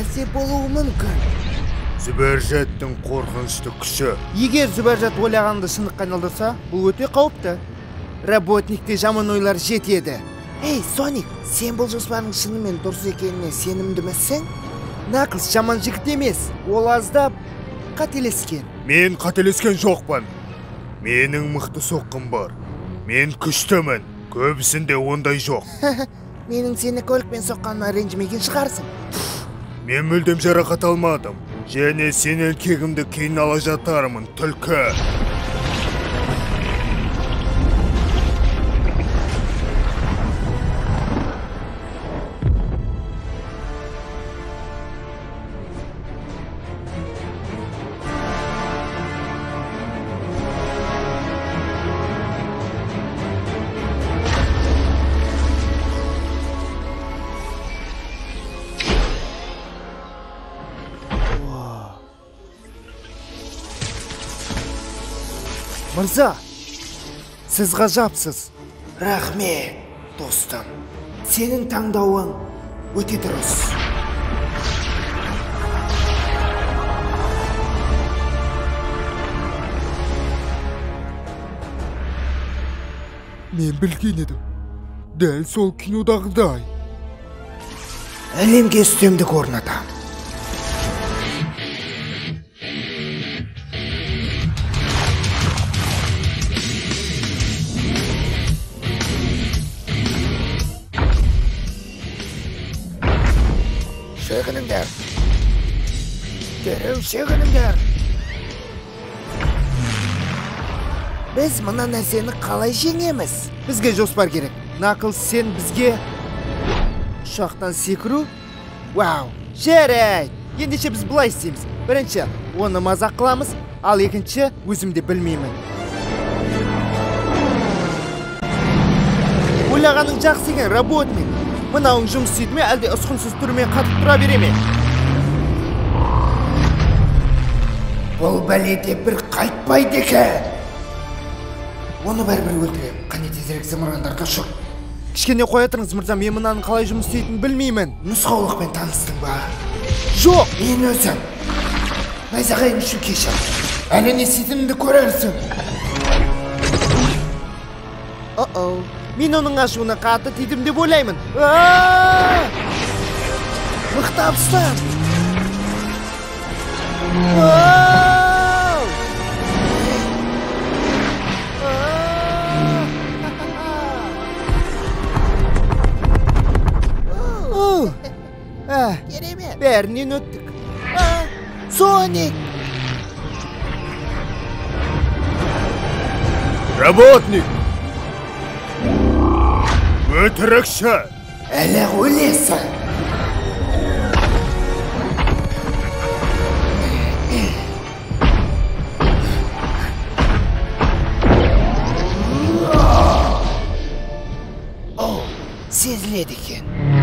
нәрсе болуы мүмкін. Зүбәржаттың қорқынышты күші. Егер Зүбәржат ойлағанды шындыққа айналдырса, бұл өте қауіпті. Роботникте жаман ойлар жетеді. Ей, Соник, сен бұл жоспардың шынымен дұрыс екеніне сенімдімісің? Наклз жаман жігіт емес, ол аздап қателескен. Мен қателескен жоқпын. Менің мықты соққым бар. Мен күштімін. Көбісінде ондай жоқ. Менің сені көлікпен соққаныма ренжімеген шығарсың. Мен мүлдем жарақат алмадым. Және сенен кегімді кейін ала жатармын, түлкі. Мырза, сіз ғажапсыз. Рахмет, достым. Сенің таңдауың өте дұрыс. Мен білген едім. Дәл сол кинодағыдай. Әлемге үстемдік орнатам. Шегініңдер. Дереу шегініңдер. Біз мына нәрсені қалай жеңеміз? Бізге жоспар керек. Наклз, сен бізге ұшақтан секіру? Вау, жарайды. Ендеше біз былай істейміз. Бірінші, оны мазақ қыламыз, ал екінші, өзім де білмеймін. Ойлағаның жақсы екен, роботник. Мынауың жұмыс істейді ме, әлде ұсқынсыз түрмен қатып тұра бере ме? Бұл бәледе бір қайтпайды екен. Оны бәрібір өлтірем. Қане тезірек зымырандарды ұшыр. Кішкене қоя тұрыңыз, мырза, мен мынаның қалай жұмыс істейтінін білмеймін. Нұсқаулықпен таныстың ба? Жоқ! Мен өзім. Найзағайым үшін кешір. Әлі не істейтінімді көрерсің. О-оу. Мен оның ашуына қатты тидім деп ойлаймын. Мықтап ұстан! Керемет! Бәрінен өттік. Соник! Роботник! Өтірікші! Әлі өлесің! Оу, сезіледі екен.